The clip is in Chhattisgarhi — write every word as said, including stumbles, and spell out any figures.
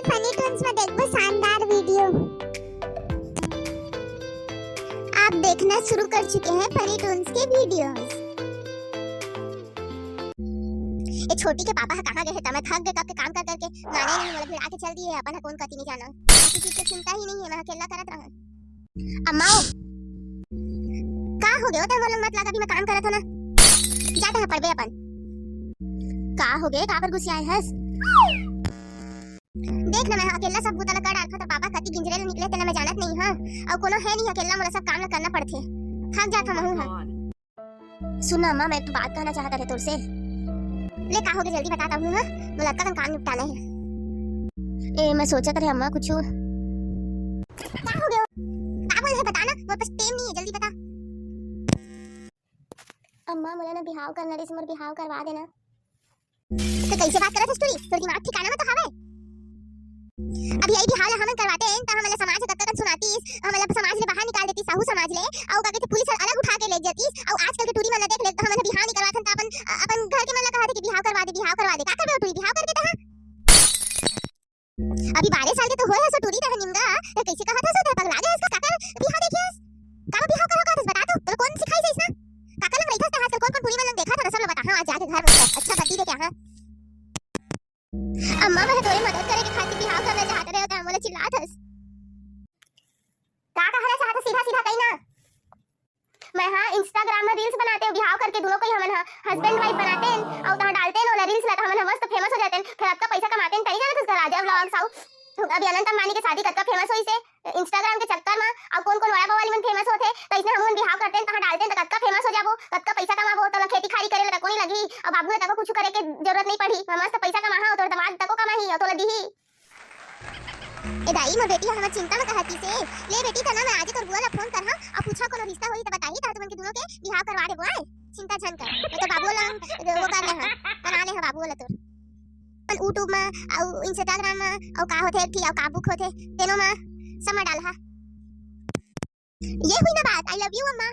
फनी टून्स में देखबो शानदार वीडियो। आप देखना शुरू कर चुके हैं फनी टून्स के वीडियोस। ये छोटी के पापा ह कहाँ गए हे? त मैं थक गए कब के काम कर करके, माने नहीं, मोला भिड़ा के चल दिए, अपन ह कोन कति नहीं जाना, किसी चीज के चिंता ही नहीं है, मैं अकेला करत रहा। अम्मा ओ, का हो गयो? तैं मोला मत लगा, अभी मैं काम करत हूँ ना, जाते हैं पढ़बे अपन। का हो गए, काबर गुस्सियाए हस? देख ना, मैं अकेला सब बूता ला कर डालथों, त पापा कति गिंजरे ले निकले, तेला मैं जानत नहीं हूँ। अउ कोनो है नहीं अकेला, मोला सब काम ला करना पड़थे। थक जात हूँ महू ह। सुन ना अम्मा, मैं एक ठो बात कहना चाहत रहे तोर से। ले, का हो गए, जल्दी बता, तहूँ ह, मोला अतका कन काम निपटाना है। ए, मैं सोचत रहे अम्मा कुछ। का हो गए? का बोले है, बता ना, मोर पास टाइम नहीं है, जल्दी बता। अम्मा, मोला ना बिहाव करना रहिस, मोर बिहाव करवा देना। तो कैसे बात करत हस टूरी? तोर दिमाग ठिकाना में तो हवे? अभी यही बिहाव ला हमन करवाते त हमन ला समाज ह कतका कन सुनातीस, हमन ला समाज ले बाहर निकाल देतीस, साहू समाज ले, अउ का कहिथे पुलिस ह अलग उठा के ले जातीस। अउ आजकल के टूरी मन ला देख ले, तो हमन ह बिहाव नहीं करवाथन त अपन, अपन घर के मन ला कहा थे कि बिहाव करवा दे, बिहाव करवा दे। का करबे ओ टूरी, बिहाव करके तहा? अभी बारह साल के तो होए हस टूरी, तहा निमगा, त कैसे कहत हस, तहा पगला गए हस का? काकर बिहाव देखे हस? काबर बिहाव करहूं कहत हस, बता तो, तोला कोन सिखाइस अइसना? काकर लंग रहिथस तहा आजकल, कोन कोन टूरी मन लंग देखत हस, सब ला बताहूं आज जाके घर में, अच्छा बती दे क्या, हाँ? अम्मा, मैं तोरे मदद करे के खातिर बिहाव करना चाहत रहे, त मोला चिल्लात हस। का कहना चाहत हस, सीधा सीधा कही ना। मैं हा Instagram में reels बनाते हो बिहाव करके, दोनों कोई हमन हा husband wife बनाते हैं और तहाँ डालते हैं ओला reels ला, त हमन हा मस्त famous हो जाते हैं। फिर अतका पैसा कमाते हैं, तनी जानत हस का राजा vlogs, अउ अभी अनंत अंबानी के शादी कतका famous होइस हे Instagram के चक्कर में। अउ कौन कौन वड़ा पाव वाली मन famous होथे, त इसने हमन बिहाव करते हैं, तहाँ डालते हैं, त कतका famous हो जाबो, कतका पैसा कमाबो, तोला खेती खारी करे ला तको नहीं लगही, अउ बाबू ला तको कुछ करे के जरूरत नहीं पड़ही, मस्त पैसा कमाहा, तोर दमाद तको कमाही, अउ तोला दिही। ए दाई, मोर बेटी ह हमर चिंता म कहत हे। ले बेटी, त ना मैं आजे तोर बुआ ला फोन करहूं अउ पूछहूं कोनो रिश्ता होही त बताही, त तुमन के दोनों के बिहाव करवा देबो आय। चिंता झन कर, मैं तोर बाबू ला वो कर ले हंव, बना ले हंव बाबू ला तोर। अपन YouTube म अउ Instagram म अउ का होथे, एक ठी अउ का बुक होथे, तेनो म सब म डालहा। ये हुई ना बात, I love you अम्मा।